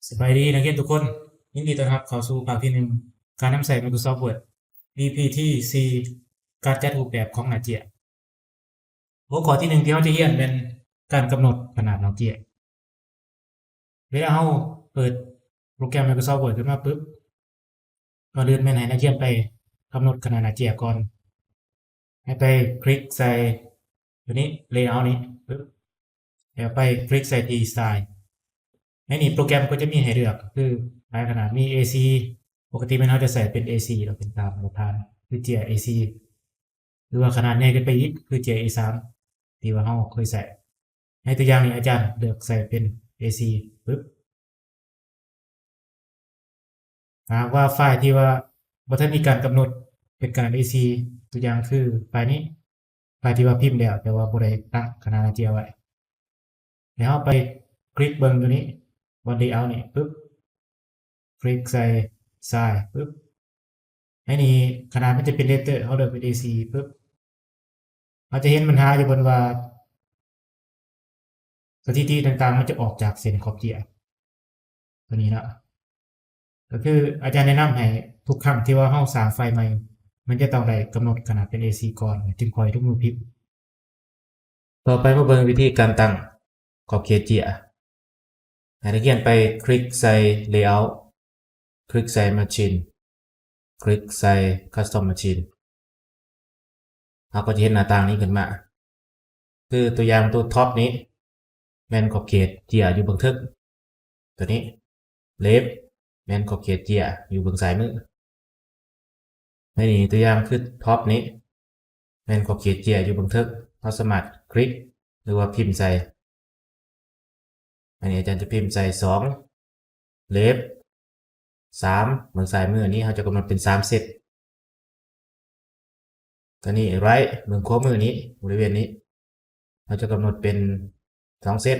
ສະບາຍດີນັກຮຽນທຸກຄົນ, ຍິນດີຕ້ອນຮັບເຂົ້າສູ່ພາກທີໜຶ່ງ ການນຳໃຊ້ Microsoft Word ອີພີທີສີ່ ການຈັດຮູບແບບຂອງໜ້າເຈ້ຍ. ຫົວຂໍ້ທີໜຶ່ງທີ່ເຮົາຈະຮຽນແມ່ນການກຳນົດຂະໜາດໜ້າເຈ້ຍ. ເວລາເຮົາເປີດໂປຣແກຣມ Microsoft Word ຂຶ້ນມາປຶບ, ກ່ອນອື່ນແມ່ນໃຫ້ນັກຮຽນໄປກຳນົດຂະໜາດໜ້າເຈ້ຍກ່ອນ. ໃຫ້ໄປຄລິກໃສ່ຕົວນີ້ Layout ນີ້ປຶບ ແລ້ວໄປຄລິກໃສ່ທີ່ Style. ໃນນີ້ໂປຣແກຣມກໍຈະມີໃຫ້ເລືອກ ຄືຫຼາຍຂະໜາດ, ມີ ເອສີ່ ປົກກະຕິແມ່ນເຮົາຈະໃຊ້ເປັນ ເອສີ່ ເນາະ ເປັນຕາມມາດຕະຖານ ຄືເຈ້ຍ ເອສີ່ ຫຼືວ່າຂະໜາດໃຫຍ່ຂຶ້ນໄປອີກ ຄືເຈ້ຍ ເອສາມ ທີ່ວ່າເຮົາເຄີຍໃຊ້. ໃນຕົວຢ່າງນີ້ອາຈານເລືອກໃສ່ເປັນ ເອສີ່ ປຶບ. ຖ້າຫາກວ່າໄຟລ໌ທີ່ວ່າບໍ່ທັນມີການກຳນົດເປັນຂະໜາດ ເອສີ່ ຕົວຢ່າງຄືໄຟລ໌ນີ້, ໄຟລ໌ທີ່ວ່າພິມແລ້ວ ແຕ່ວ່າບໍ່ໄດ້ຕັ້ງຂະໜາດໜ້າເຈ້ຍໄວ້, ແລ້ວເຮົາໄປຄລິກເບິ່ງຕົວນີ້ ບ່ອນ Layout ນີ້ປຶບ, ຄລິກໃສ່ Style ປຶບ. ໃນນີ້ຂະໜາດມັນຈະເປັນ Letter ເຮົາເລືອກເປັນ ເອສີ່ ປຶບ. ເຮົາຈະເຫັນບັນຫາຢູ່ບ່ອນວ່າສະຖິຕິຕ່າງໆ ມັນຈະອອກຈາກເສັ້ນຂອບເຈ້ຍຕົວນີ້ເນາະ. ກໍຄືອາຈານແນະນຳໃຫ້ທຸກຄັ້ງທີ່ວ່າເຮົາສ້າງໄຟລ໌ໃໝ່ ມັນຈະຕ້ອງໄດ້ກຳນົດຂະໜາດເປັນ ເອສີ່ ກ່ອນ ຈຶ່ງຄ່ອຍລົງມືພິມ. ຕໍ່ໄປມາເບິ່ງວິທີການຕັ້ງຂອບເຂດເຈ້ຍ. ໃຫ້ນັກຮຽນໄປຄລິກໃສ່ Layout, ຄລິກໃສ່ Margin, ຄລິກໃສ່ Custom Margin. ເຮົາກໍຈະເຫັນໜ້າຕ່າງນີ້ຂຶ້ນມາ. ຄືຕົວຢ່າງຕົວ Top ນີ້ແມ່ນຂອບເຂດເຈ້ຍຢູ່ເບື້ອງເທິງ, ຕົວນີ້ Left ແມ່ນຂອບເຂດເຈ້ຍຢູ່ເບື້ອງຊ້າຍມື. ໃນນີ້ຕົວຢ່າງຄື Top ນີ້ແມ່ນຂອບເຂດເຈ້ຍຢູ່ເບື້ອງເທິງ, ເຮົາສາມາດຄລິກ ຫຼືວ່າພິມໃສ່. ອັນນີ້ອາຈານຈະພິມໃສ່ສອງ Left ສາມ ເບື້ອງຊ້າຍມື. ອັນນີ້ເຮົາຈະກຳນົດເປັນສາມເຊັດ. ຕົວນີ້ Right ເບື້ອງຂວາມືນີ້ ບໍລິເວນນີ້ ເຮົາຈະກຳນົດເປັນສອງເຊັດ.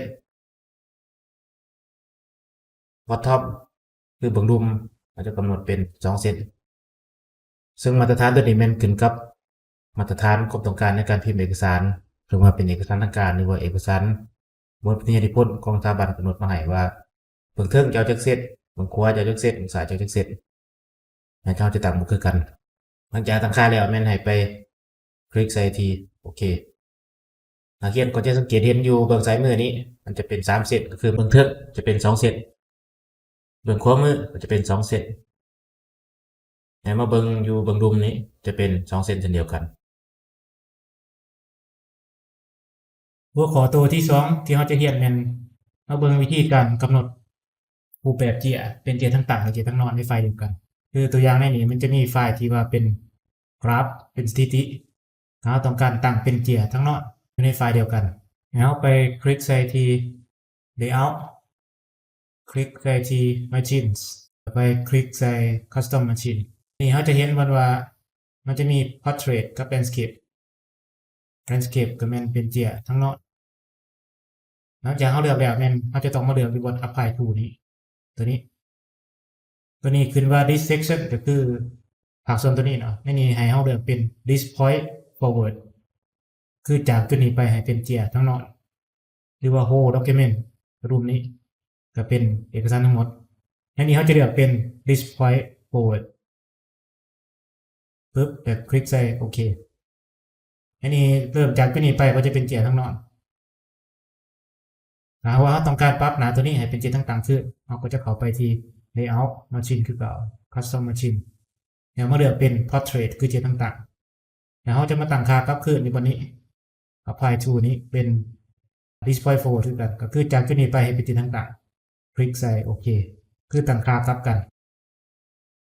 Bottom ຄືເບື້ອງລຸ່ມ ເຮົາຈະກຳນົດເປັນສອງເຊັດ. ເຊິ່ງມາດຕະຖານຕົວນີ້ແມ່ນຂຶ້ນກັບມາດຕະຖານຄວາມຕ້ອງການໃນການພິມເອກະສານ, ເຊິ່ງວ່າເປັນເອກະສານທາງການ ຫຼືວ່າເອກະສານບົດປະຕິຍານິພົນຂອງສະຖາບັນກຳນົດມາໃຫ້ວ່າ ເບື້ອງເທິງຈະເອົາຈັກເຊັດ, ເບື້ອງຂວາຈະເອົາຈັກເຊັດ, ເບື້ອງຊ້າຍຈະເອົາຈັກເຊັດ. ແມ່ນເຮົາຈະຕັ້ງບໍ່ຄືກັນ. ຫຼັງຈາກຕັ້ງຄ່າແລ້ວ ແມ່ນໃຫ້ໄປຄລິກໃສ່ທີ່ໂອເຄ. ນັກຮຽນກໍຈະສັງເກດເຫັນຢູ່ເບື້ອງຊ້າຍມືນີ້ ມັນຈະເປັນສາມເຊັດ, ກໍຄືເບື້ອງເທິງຈະເປັນສອງເຊັດ, ເບື້ອງຂວາມືກໍຈະເປັນສອງເຊັດ. ໃຫ້ມາເບິ່ງຢູ່ເບື້ອງລຸ່ມນີ້ ຈະເປັນສອງເຊັດເຊັ່ນດຽວກັນ. ຫົວຂໍ້ໂຕທີສອງທີ່ເຮົາຈະຮຽນແມ່ນມາເບິ່ງວິທີການກຳນົດຮູບແບບເຈ້ຍ ເປັນເຈ້ຍທັງຕັ້ງ ແລະ ເຈ້ຍທັງນອນໃນໄຟລ໌ດຽວກັນ. ຄືຕົວຢ່າງໃນນີ້ ມັນຈະມີໄຟລ໌ທີ່ວ່າເປັນກຣາຟ ເປັນສະຖິຕິ, ຖ້າເຮົາຕ້ອງການຕັ້ງເປັນເຈ້ຍທັງນອນຢູ່ໃນໄຟລ໌ດຽວກັນ, ໃຫ້ເຮົາໄປຄລິກໃສ່ທີ່ Layout, ຄລິກໃສ່ທີ່ Margins ແລ້ວໄປຄລິກໃສ່ Custom Margin. ນີ້ເຮົາຈະເຫັນບ່ອນວ່າມັນຈະມີ Portrait ກັບ Landscape. Landscape ກໍແມ່ນເປັນເຈ້ຍທັງນອນ. ຫຼັງຈາກເຮົາເລືອກແລ້ວ ແມ່ນເຮົາຈະຕ້ອງມາເລືອກຢູ່ບ່ອນ Apply to ນີ້, ຕົວນີ້. ຕົວນີ້ຂຶ້ນວ່າ This section ກໍຄືພາກສ່ວນຕົວນີ້ເນາະ. ໃນນີ້ໃຫ້ເຮົາເລືອກເປັນ This point forward ຄືຈາກຈຸດນີ້ໄປໃຫ້ເປັນເຈ້ຍທັງນອນ ຫຼືວ່າ Whole Document ຮູບນີ້ກໍເປັນເອກະສານທັງໝົດ. ໃນນີ້ເຮົາຈະເລືອກເປັນ This point forward ປຶບ ແລ້ວຄລິກໃສ່ໂອເຄ. ໃນນີ້ເລີ່ມຈາກຈຸດນີ້ໄປກໍຈະເປັນເຈ້ຍທັງນອນ. ຖ້າຫາກວ່າເຮົາຕ້ອງການປັບໜ້າຕົວນີ້ໃຫ້ເປັນເຈ້ຍທັງຕັ້ງຄືນ, ເຮົາກໍຈະເຂົ້າໄປທີ່ Layout Margin ຄືເກົ່າ, Custom Margin ແລ້ວມາເລືອກເປັນ Portrait ຄືເຈ້ຍທັງຕັ້ງ. ແລ້ວເຮົາຈະມາຕັ້ງຄ່າກັບຄືນຢູ່ບ່ອນນີ້ Apply to ນີ້ເປັນ This point forward ຄືກັນ, ກໍຄືຈາກຈຸດນີ້ໄປໃຫ້ເປັນເຈ້ຍທັງຕັ້ງ. ຄລິກໃສ່ໂອເຄ ຄືຕັ້ງຄ່າກັບກັນ.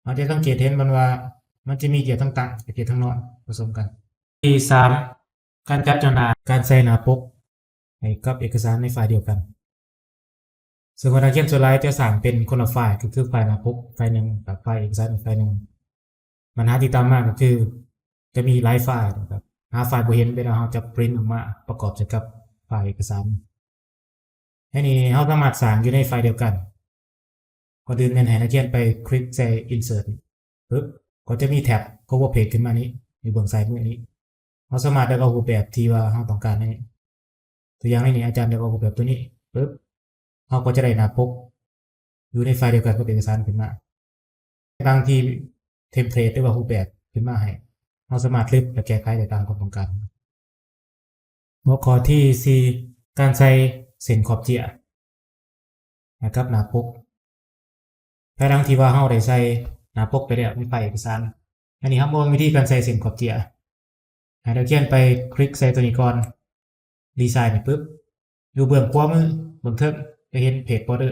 ເຮົາຈະສັງເກດເຫັນມັນວ່າມັນຈະມີເຈ້ຍທັງຕັ້ງ ແລະ ເຈ້ຍທັງນອນປະສົມກັນ. ທີສາມ ການຈັດໜ້າ, ການໃສ່ໜ້າປົກໃຫ້ກັບເອກະສານໃນໄຟລ໌ດຽວກັນ. ເຊິ່ງວ່ານັກຮຽນສ່ວນຫຼາຍຈະສ້າງເປັນຄົນລະໄຟລ໌, ກໍຄືໄຟລ໌ໜ້າປົກໄຟລ໌ໜຶ່ງ ກັບໄຟລ໌ເອກະສານອີກໄຟລ໌ໜຶ່ງ. ບັນຫາທີ່ຕາມມາກໍຄືຈະມີຫຼາຍໄຟລ໌ ແລ້ວກໍຫາໄຟລ໌ບໍ່ເຫັນ ເວລາເຮົາຈະປຣິນອອກມາປະກອບໃສ່ກັບໄຟລ໌ເອກະສານ. ໃນນີ້ເຮົາສາມາດສ້າງຢູ່ໃນໄຟລ໌ດຽວກັນ. ກ່ອນອື່ນແມ່ນໃຫ້ນັກຮຽນໄປຄລິກໃສ່ Insert ປຶບ ກໍຈະມີແທັບ Cover Page ຂຶ້ນມານີ້ ຢູ່ເບື້ອງຊ້າຍມືນີ້. ເຮົາສາມາດເລືອກເອົາຮູບແບບທີ່ວ່າເຮົາຕ້ອງການໃນນີ້. ຕົວຢ່າງໃນນີ້ ອາຈານເລືອກເອົາຮູບແບບຕົວນີ້ ປຶບ ເຮົາກໍຈະໄດ້ໜ້າປົກ ຢູ່ໃນໄຟລ໌ດຽວກັນກັບເອກະສານຂຶ້ນມາ ຕັ້ງທີ່ເທັມເພລດ ຫຼືວ່າຮູບແບບຂຶ້ນມາໃຫ້ ເຮົາສາມາດລຶບ ແລະ ແກ້ໄຂໄດ້ຕາມຄວາມຕ້ອງການ. ຫົວຂໍ້ທີສີ່ ການໃສ່ເສັ້ນຂອບເຈ້ຍໃຫ້ກັບໜ້າປົກ. ພາຍຫຼັງທີ່ວ່າເຮົາໄດ້ໃສ່ໜ້າປົກໄປແລ້ວໃນໄຟລ໌ເອກະສານ, ອັນນີ້ເຮົາມາເບິ່ງວິທີການໃສ່ເສັ້ນຂອບເຈ້ຍ. ໃຫ້ນັກຮຽນໄປຄລິກໃສ່ຕົວນີ້ກ່ອນ, ດີໄຊນ໌ນີ້ປຶບ, ຢູ່ເບື້ອງຂວາມືເບື້ອງເທິງຈະເຫັນເພຈບອດເດີ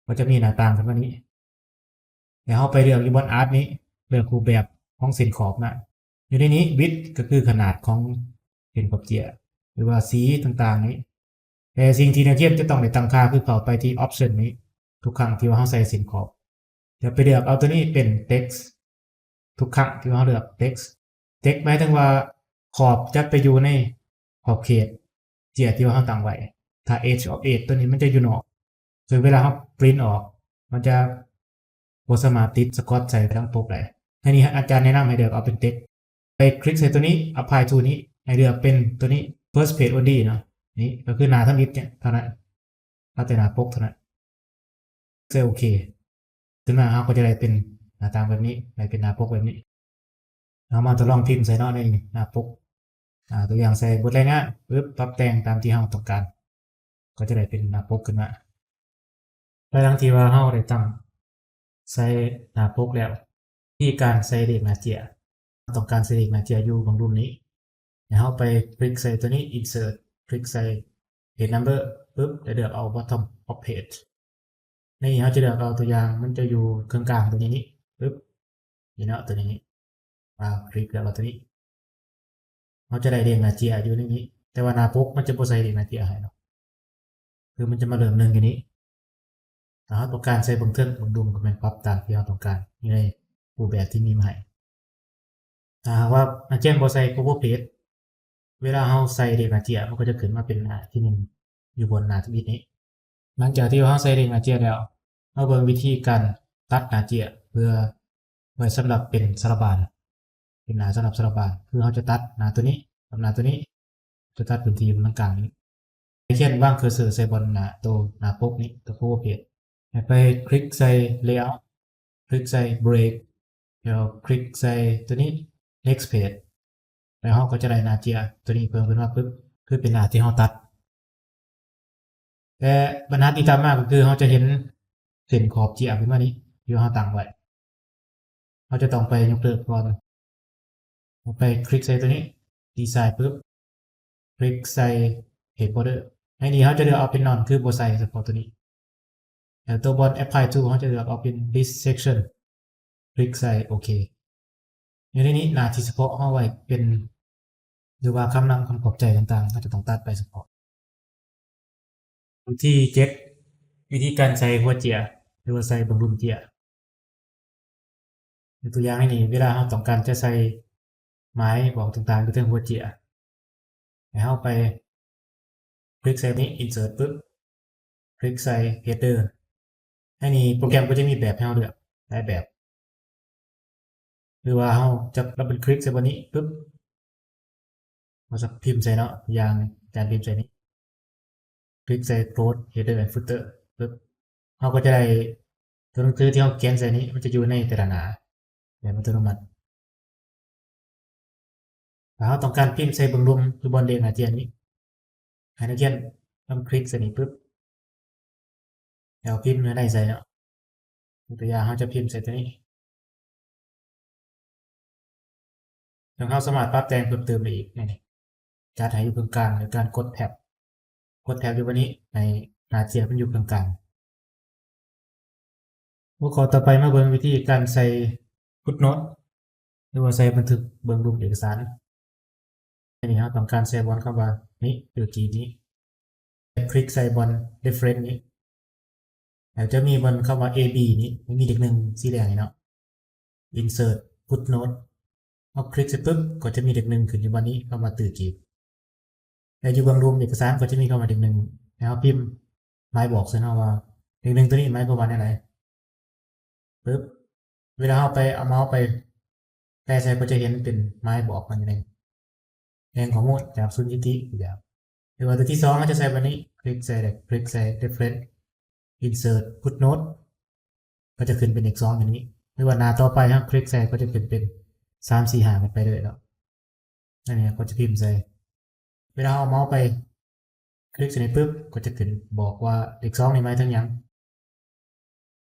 ກໍຈະມີໜ້າຕ່າງຂຶ້ນມານີ້ ແລ້ວເຮົາໄປເລືອກຢູ່ບ່ອນອາດນີ້ ເລືອກຮູບແບບຂອງເສັ້ນຂອບນັ້ນ. ຢູ່ໃນນີ້ ວິດ ກໍຄືຂະໜາດຂອງເສັ້ນຂອບເຈ້ຍ ຫຼືວ່າສີຕ່າງໆນີ້. ແຕ່ສິ່ງທີ່ນັກຮຽນຈະຕ້ອງໄດ້ຕັ້ງຄ່າ ຄືເຂົ້າໄປທີ່ອອບຊັນນີ້ ທຸກຄັ້ງທີ່ວ່າເຮົາໃສ່ເສັ້ນຂອບ ແລ້ວໄປເລືອກເອົາຕົວນີ້ເປັນເທັກ ທຸກຄັ້ງທີ່ວ່າເຮົາເລືອກເທັກ ເທັກໝາຍເຖິງວ່າຂອບຈະໄປຢູ່ໃນຂອບເຂດເຈ້ຍທີ່ວ່າເຮົາຕັ້ງໄວ້. ຖ້າເອດຈ໌ອອບເອດ ຕົວນີ້ມັນຈະຢູ່ນອກ ເຊິ່ງເວລາເຮົາປຣິ້ນອອກ ມັນຈະບໍ່ສາມາດຕິດສະກອດໃສ່ຫຼັງປົກໄດ້. ໃນນີ້ອາຈານແນະນຳໃຫ້ເລືອກເອົາເປັນເທັກ ໄປຄລິກໃສ່ຕົວນີ້ Apply to ນີ້ ໃຫ້ເລືອກເປັນຕົວນີ້ First Page Only ເນາະ. ນີ້ກໍຄືໜ້າທຳອິດເທົ່ານັ້ນ ເອົາແຕ່ໜ້າປົກເທົ່ານັ້ນ. ໃສ່ໂອເຄ ຂຶ້ນມາເຮົາກໍຈະໄດ້ເປັນໜ້າຕ່າງແບບນີ້ ໄດ້ເປັນໜ້າປົກແບບນີ້. ເຮົາມາທົດລອງພິມໃສ່ເນາະ ໃນໜ້າປົກ ອາ ຕົວຢ່າງໃສ່ບົດລາຍງານ ປຶບ ປັບແຕ່ງຕາມທີ່ເຮົາຕ້ອງການ ກໍຈະໄດ້ເປັນໜ້າປົກຂຶ້ນມາ. ພາຍຫຼັງທີ່ວ່າເຮົາໄດ້ຕັ້ງໃສ່ໜ້າປົກແລ້ວ, ວິທີການໃສ່ເລກໜ້າເຈ້ຍ, ເຮົາຕ້ອງການໃສ່ເລກໜ້າເຈ້ຍຢູ່ບັງລຸ່ມນີ້ ໃຫ້ເຮົາໄປຄລິກໃສ່ຕົວນີ້ Insert ຄລິກໃສ່ Page Number ປຶບ ແລ້ວເລືອກເອົາ Bottom of Page. ໃນນີ້ເຮົາຈະເລືອກເອົາຕົວຢ່າງ ມັນຈະຢູ່ເຄິ່ງກາງຕົວນີ້ນີ້ ປຶບ ນີ້ເນາະ ຕົວນີ້ນີ້ ອາ ຄລິກເລືອກເອົາຕົວນີ້ ເຮົາຈະໄດ້ເລກໜ້າເຈ້ຍຢູ່ໃນນີ້ ແຕ່ວ່າໜ້າປົກມັນຈະບໍ່ໃສ່ເລກໜ້າເຈ້ຍໃຫ້ເນາະ ຄືມັນຈະມາເລີ່ມໜຶ່ງຢູ່ນີ້. ຖ້າເຮົາຕ້ອງການໃສ່ເບື້ອງເທິງເບື້ອງລຸ່ມ ກໍແມ່ນປັບຕາມທີ່ເຮົາຕ້ອງການ ຢູ່ໃນຮູບແບບທີ່ມີມາໃຫ້. ຖ້າຫາກວ່າອາຈານບໍ່ໃສ່ Cover Page ເວລາເຮົາໃສ່ເລກໜ້າເຈ້ຍ ມັນກໍຈະຂຶ້ນມາເປັນໜ້າທີໜຶ່ງ ຢູ່ບົນໜ້າທຳອິດນີ້. ຫຼັງຈາກທີ່ເຮົາໃສ່ເລກໜ້າເຈ້ຍແລ້ວ, ເຮົາເບິ່ງວິທີການຕັດໜ້າເຈ້ຍ ເພື່ອໄວ້ສຳລັບເປັນສາລະບານ, ເປັນໜ້າສຳລັບສາລະບານ. ຄືເຮົາຈະຕັດໜ້າຕົວນີ້ກັບໜ້າຕົວນີ້, ຈະຕັດພື້ນທີ່ຢູ່ກາງນີ້. ໃຫ້ຂຽນວາງເຄີເຊີໃສ່ບ່ອນໜ້າໂຕໜ້າປົກນີ້, ໂຕ Cover Page ໃຫ້ໄປຄລິກໃສ່ Layout ຄລິກໃສ່ Break ແລ້ວຄລິກໃສ່ຕົວນີ້ Next Page ແລ້ວເຮົາກໍຈະໄດ້ໜ້າເຈ້ຍຕົວນີ້ເພີ່ມຂຶ້ນມາປຶບ ຄືເປັນໜ້າທີ່ເຮົາຕັດ. ແຕ່ບັນຫາທີ່ຕາມມາກໍຄືເຮົາຈະເຫັນເສັ້ນຂອບເຈ້ຍຂຶ້ນມານີ້ ທີ່ເຮົາຕັ້ງໄວ້. ເຮົາຈະຕ້ອງໄປຍົກເລີກກ່ອນ. ເຮົາໄປຄລິກໃສ່ຕົວນີ້ Design ປຶບ ຄລິກໃສ່ Page Border. ໃນນີ້ເຮົາຈະເລືອກເອົາເປັນ None ຄືບໍ່ໃສ່ສະເພາະຕົວນີ້. ແລ້ວຕົວບ່ອນ Apply to ເຮົາຈະເລືອກເອົາເປັນ This Section ຄລິກໃສ່ໂອເຄ. ຢູ່ໃນນີ້ໜ້າທີ່ສະເພາະເຮົາໄວ້ເປັນ ຫຼືວ່າຄຳນຳຄຳຂອບໃຈຕ່າງໆ ເຮົາຈະຕ້ອງຕັດໄປສະເພາະ. ວິທີເຈັດ ວິທີການໃສ່ຫົວເຈ້ຍ ຫຼືວ່າໃສ່ບັງລຸ່ມເຈ້ຍ. ຍົກຕົວຢ່າງໃນນີ້ ເວລາເຮົາຕ້ອງການຈະໃສ່ໝາຍບອກຕ່າງໆ ຢູ່ເທິງຫົວເຈ້ຍ ໃຫ້ເຮົາໄປຄລິກໃສ່ນີ້ Insert ປຶບ ຄລິກໃສ່ Header. ໃນນີ້ໂປຣແກຣມກໍຈະມີແບບໃຫ້ເຮົາເລືອກຫຼາຍແບບ ຫຼືວ່າເຮົາຈະດັບເບິນຄລິກໃສ່ບ່ອນນີ້ປຶບ ເຮົາຈະພິມໃສ່ເນາະ ຢ່າງການພິມໃສ່ນີ້ ຄລິກໃສ່ Close Header and Footer ປຶບ ເຮົາກໍຈະໄດ້ຕົວໜັງສືທີ່ເຮົາຂຽນໃສ່ນີ້ ມັນຈະຢູ່ໃນແຕ່ລະໜ້າແບບອັດຕະໂນມັດ. ຖ້າເຮົາຕ້ອງການພິມໃສ່ເບື້ອງລຸ່ມ ຄືບ່ອນເລກໜ້າເຈ້ຍນີ້ ໃຫ້ນັກຮຽນນຳຄລິກໃສ່ນີ້ປຶບ ແລ້ວພິມໃນໃສ່ເນາະ. ຍົກຕົວຢ່າງ ເຮົາຈະພິມໃສ່ຕົວນີ້ ແລ້ວເຮົາສາມາດປັບແຕ່ງເພີ່ມເຕີມໄດ້ອີກ ໃນນີ້ ຈັດໃຫ້ຢູ່ເຄິ່ງກາງ ໂດຍການກົດ Tab ກົດ Tab ຢູ່ບ່ອນນີ້ ໃຫ້ໜ້າເຈ້ຍມັນຢູ່ເຄິ່ງກາງ. ຫົວຂໍ້ຕໍ່ໄປ ມາເບິ່ງວິທີການໃສ່ຟຸດໂນດ ຫຼືວ່າໃສ່ບັນທຶກເບື້ອງລຸ່ມເອກະສານ. ໃນນີ້ເຮົາຕ້ອງການໃສ່ບ່ອນຄຳວ່ານີ້ ຫຼື ທີ່ນີ້ ຄລິກໃສ່ບ່ອນ Reference ນີ້ ແລ້ວຈະມີບ່ອນຄຳວ່າ A B ນີ້ ມັນມີເລກໜຶ່ງສີແດງນີ້ເນາະ Insert Footnote. ເຮົາຄລິກໃສ່ປຶບ ກໍຈະມີເລກໜຶ່ງຂຶ້ນຢູ່ບ່ອນນີ້ ຄຳວ່າ ຕື້ກີບ. ແລະຢູ່ເບື້ອງລຸ່ມເອກະສານກໍຈະມີຄຳວ່າເລກໜຶ່ງ ໃຫ້ເຮົາພິມໝາຍບອກໃສ່ເນາະວ່າເລກໜຶ່ງຕົວນີ້ໝາຍຄວາມວ່າແນວໃດ. ປຶບ ເວລາເຮົາໄປເອົາເມົາສ໌ໄປແຕະໃສ່ ກໍຈະເຫັນເປັນໝາຍບອກມາຢູ່ໃນແຫຼ່ງຂໍ້ມູນຈາກສູນສະຖິຕິ ຕົວຢ່າງ. ຫຼືວ່າຕົວທີສອງ ເຮົາຈະໃສ່ແບບນີ້ ຄລິກໃສ່ ຄລິກໃສ່ Reference insert footnote ກໍຈະຂຶ້ນເປັນເລກສອງຢ່າງນີ້ ຫຼືວ່າໜ້າຕໍ່ໄປເຮົາຄລິກໃສ່ກໍຈະຂຶ້ນເປັນສາມ ສີ່ ຫ້າ ກັນໄປເລີຍເນາະ. ອັນນີ້ເຮົາກໍຈະພິມໃສ່ ເວລາເຮົາເອົາເມົາສ໌ໄປຄລິກໃສ່ນີ້ປຶບ ກໍຈະຂຶ້ນບອກວ່າເລກສອງນີ້ໝາຍເຖິງຫຍັງ.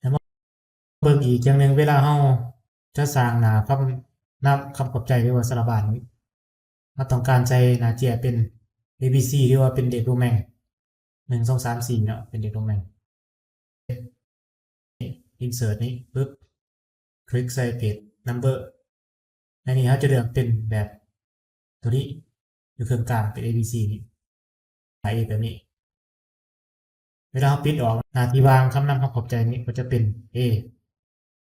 ແລ້ວມາເບິ່ງອີກຢ່າງໜຶ່ງ ເວລາເຮົາຈະສ້າງໜ້າຄຳນຳຄຳຂອບໃຈ ຫຼືວ່າສາລະບານນີ້ ເຮົາຕ້ອງການໃສ່ໜ້າເຈ້ຍເປັນ A B C ຫຼືວ່າເປັນເດັກໂຣແມນ ໜຶ່ງ ສອງ ສາມ ສີ່ ເນາະ ເປັນເດັກໂຣແມນ insert ນີ້ປຶບ ຄລິກໃສ່ page number ໃນນີ້ເຮົາຈະເລືອກເປັນແບບໂຕນີ້ ຢູ່ເຄິ່ງກາງເປັນ A B C ນີ້ A ແບບນີ້. ເວລາເຮົາປິດອອກ ໜ້າທີ່ວ່າງຄຳນຳຄຳຂອບໃຈນີ້ກໍຈະເປັນ A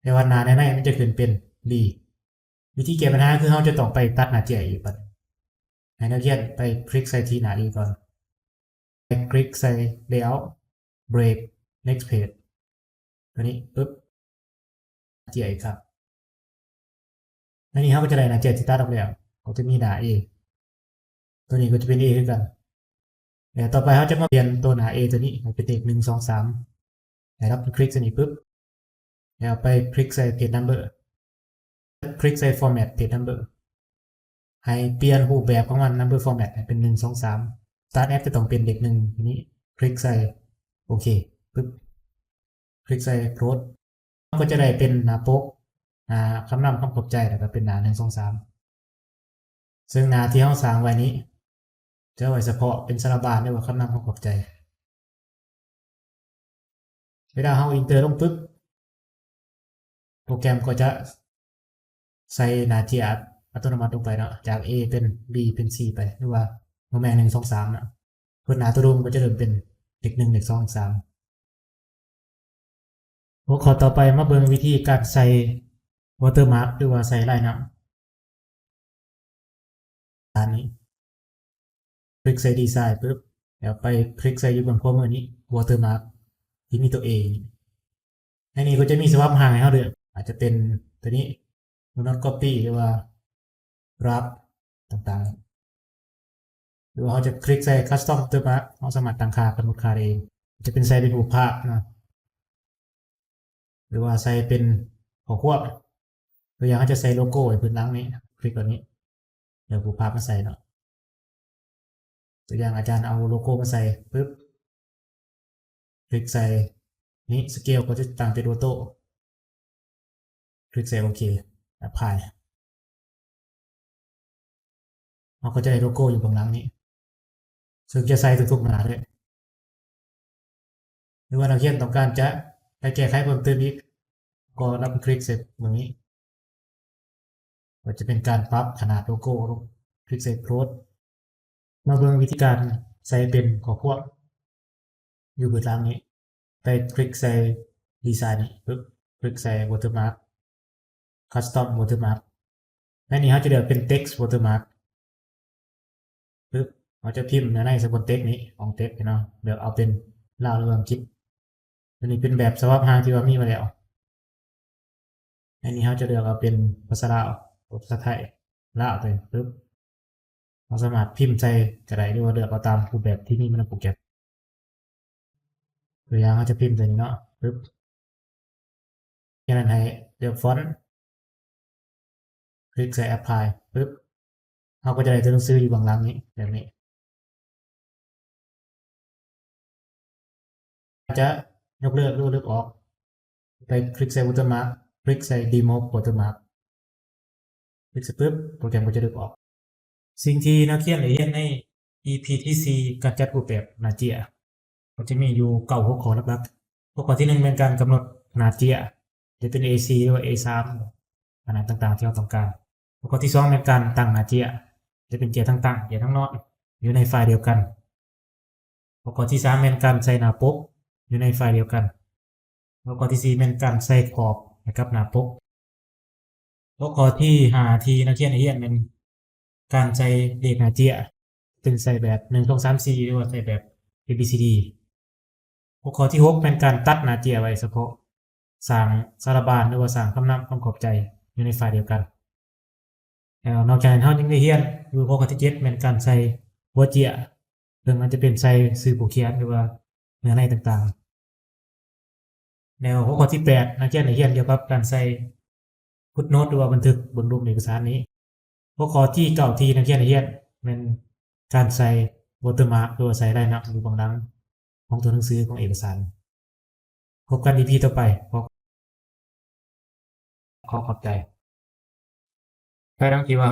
ແຕ່ວ່າໜ້າໃນໃນມັນຈະຂຶ້ນເປັນ B. ວິທີແກ້ບັນຫາຄືເຮົາຈະຕ້ອງໄປຕັດໜ້າເຈ້ຍອີກບັດ ໃຫ້ນັກຮຽນໄປຄລິກໃສ່ທີ່ໜ້າ A ກ່ອນ ໄປຄລິກໃສ່ layout break next page ຕົວນີ້ປຶບ ເຈ້ຍອີກຄັ້ງ. ໃນນີ້ເຮົາກໍຈະໄດ້ໜ້າເຈ້ຍທີ່ຕັດອອກແລ້ວ ກໍຈະມີໜ້າ A ຕົວນີ້ກໍຈະເປັນ A ຄືກັນ. ແລ້ວຕໍ່ໄປເຮົາຈະມາປ່ຽນຕົວໜ້າ A ຕົວນີ້ໃຫ້ເປັນເລກໜຶ່ງ ສອງ ສາມ ໃຫ້ເຮົາຄລິກໃສ່ນີ້ປຶບ ແລ້ວໄປຄລິກໃສ່ page number ຄລິກໃສ່ format page number ໃຫ້ປ່ຽນຮູບແບບຂອງມັນ number format ໃຫ້ເປັນ ໜຶ່ງ ສອງ ສາມ start at ຈະຕ້ອງເປັນເລກໜຶ່ງ ທີນີ້ຄລິກໃສ່ໂອເຄປຶບ ຄລິກໃສ່ close ເຮົາກໍຈະໄດ້ເປັນໜ້າປົກ ໜ້າຄຳນຳຄຳຂອບໃຈ ແລ້ວກໍເປັນໜ້າ ໜຶ່ງ ສອງ ສາມ ເຊິ່ງໜ້າທີ່ເຮົາສ້າງໄວ້ນີ້ ຈະໄວ້ສະເພາະເປັນສາລະບານ ຫຼືວ່າຄຳນຳຄຳຂອບໃຈ. ເວລາເຮົາ enter ລົງປຶບ ໂປຣແກຣມກໍຈະໃສ່ໜ້າເຈ້ຍອັດຕະໂນມັດລົງໄປເນາະ ຈາກ A ເປັນ B ເປັນ C ໄປ ຫຼືວ່າບໍ່ແມ່ນ ໜຶ່ງ ສອງ ສາມ ເນາະ ເພິ່ນໜ້າຕົວເດີມກໍຈະເລີ່ມເປັນເລກໜຶ່ງ ເລກສອງ ເລກສາມ. ຫົວຂໍ້ຕໍ່ໄປມາເບິ່ງວິທີການໃສ່ watermark ຫຼືວ່າໃສ່ລາຍນ້ຳ ອັນນີ້ ຄລິກໃສ່ design ປຶບ ແລ້ວໄປຄລິກໃສ່ຢູ່ເບື້ອງຂວາມືນີ້ watermark ທີ່ມີຕົວ A ນີ້ ໃນນີ້ກໍຈະມີສະບັບຮ່າງໃຫ້ເຮົາເລືອກ ອາດຈະເປັນຕົວນີ້ Mono Copy ຫຼືວ່າ Wrap ຕ່າງໆ ຫຼືວ່າເຮົາຈະຄລິກໃສ່ Custom Watermark ເຮົາສາມາດຕັ້ງຄ່າ ກຳນົດຄ່າໄດ້ເອງ ຈະເປັນໃສ່ເປັນຮູບພາບເນາະ ຫຼືວ່າໃສ່ເປັນຂໍ້ຄວາມ ຕົວຢ່າງເຮົາຈະໃສ່ໂລໂກ້ໃຫ້ພື້ນຫຼັງນີ້ ຄລິກຕົວນີ້ ເລືອກຮູບພາບມາໃສ່ເນາະ. ຕົວຢ່າງອາຈານເອົາໂລໂກ້ມາໃສ່ປຶບ ຄລິກໃສ່ນີ້ scale ກໍຈະຕັ້ງເປັນ auto ຄລິກໃສ່ໂອເຄ apply ເຮົາກໍຈະໄດ້ໂລໂກ້ຢູ່ເບື້ອງຫຼັງນີ້ ເຊິ່ງຈະໃສ່ທຸກໆໜ້າເລີຍ ຫຼືວ່ານັກຮຽນຕ້ອງການຈະໄປແກ້ໄຂເພີ່ມເຕີມອີກ ກໍດັບເບິນຄລິກໃສ່ເບື້ອງນີ້ ກໍຈະເປັນການປັບຂະໜາດໂລໂກ້ລົງ ຄລິກໃສ່ close ມາເບິ່ງວິທີການໃສ່ເປັນຂໍ້ຄວາມ ຢູ່ເບື້ອງຫຼັງນີ້ ໄປຄລິກໃສ່ design ນີ້ປຶບ ຄລິກໃສ່ watermark custom watermark ໃນນີ້ເຮົາຈະເລືອກເປັນ text watermark ປຶບ ເຮົາຈະພິມໃນໃນສະບົນ text ນີ້ ຂອງ text ເນາະ ເລືອກເອົາເປັນລາວ ຫຼືວ່າອັງກິດ ຕົວນີ້ເປັນແບບສະບັບຮ່າງທີ່ວ່າມີມາແລ້ວ ໃນນີ້ເຮົາຈະເລືອກເອົາເປັນພາສາລາວ ພາສາໄທ ລາວ ປຶບ ເຮົາສາມາດພິມໃສ່ກໍໄດ້ ຫຼືວ່າເລືອກເອົາຕາມຮູບແບບທີ່ມີມາໃນໂປຣແກຣມ ຕົວຢ່າງເຮົາຈະພິມໃສ່ນີ້ເນາະ ປຶບ ຈາກນັ້ນໃຫ້ເລືອກຟອນ ຄລິກໃສ່ apply ປຶບ ເຮົາກໍຈະໄດ້ຕົວໜັງສືຢູ່ເບື້ອງຫຼັງນີ້ ແບບນີ້ ຈະຍົກເລີກ ຫຼືວ່າລຶບອອກ ໄປຄລິກໃສ່ watermark ຄລິກໃສ່ remove watermark ຄລິກໃສ່ປຶບ ໂປຣແກຣມກໍຈະດຶກອອກ. ສິ່ງທີ່ນັກຮຽນໄດ້ຮຽນໃນ ອີ ພີ ທີ ສີ່ ການຈັດຮູບແບບໜ້າເຈ້ຍ ກໍຈະມີຢູ່ເກົ້າຫົວຂໍ້ຫຼັກໆ. ຫົວຂໍ້ທີໜຶ່ງແມ່ນການກຳນົດຂະໜາດເຈ້ຍ ຈະເປັນ ເອ ສີ່ ຫຼືວ່າ ເອ ສາມ ຂະໜາດຕ່າງໆທີ່ເຮົາຕ້ອງການ. ຫົວຂໍ້ທີສອງແມ່ນການຕັ້ງໜ້າເຈ້ຍ ຈະເປັນເຈ້ຍທັງຕັ້ງ ເຈ້ຍທັງນອນ ຢູ່ໃນໄຟລ໌ດຽວກັນ. ຫົວຂໍ້ທີສາມແມ່ນການໃສ່ໜ້າປົກຢູ່ໃນໄຟລ໌ດຽວກັນ. ຫົວຂໍ້ທີສີ່ແມ່ນການໃສ່ຂອບໃຫ້ກັບໜ້າປົກ. ຫົວຂໍ້ທີຫ້າທີ່ນັກຮຽນໄດ້ຮຽນແມ່ນການໃສ່ເລກໜ້າເຈ້ຍ ເປັນໃສ່ແບບ ໜຶ່ງ ສອງ ສາມ ສີ່ ຫຼືວ່າໃສ່ແບບ ເອ ບີ ຊີ ດີ. ຫົວຂໍ້ທີຫົກແມ່ນການຕັດໜ້າເຈ້ຍໄວ້ສະເພາະ ສ້າງສາລະບານ ຫຼືວ່າສ້າງຄຳນຳຄຳຂອບໃຈຢູ່ໃນໄຟລ໌ດຽວກັນ. ແລ້ວນອກຈາກນັ້ນເຮົາຍັງໄດ້ຮຽນຢູ່ຫົວຂໍ້ທີເຈັດແມ່ນການໃສ່ຫົວເຈ້ຍ ເຊິ່ງມັນຈະເປັນໃສ່ຊື່ຜູ້ຂຽນ ຫຼືວ່າເນື້ອໃນຕ່າງໆ. ແລ້ວຫົວຂໍ້ທີແປດ ນັກຮຽນໄດ້ຮຽນກ່ຽວກັບການໃສ່ຟຸດໂນດ ຫຼືວ່າບັນທຶກເບື້ອງລຸ່ມເອກະສານນີ້. ຫົວຂໍ້ທີເກົ້າທີ່ນັກຮຽນໄດ້ຮຽນແມ່ນການໃສ່ວອເຕີມາກ ຫຼືວ່າໃສ່ລາຍນຳຢູ່ເບື້ອງຫຼັງຂອງຕົວໜັງສືຂອງເອກະສານ. ພົບກັນອີພີຕໍ່ໄປ. ຂໍ ຂໍຂອບໃຈ. ແຕ່ດັ່ງທີ່ວ່າ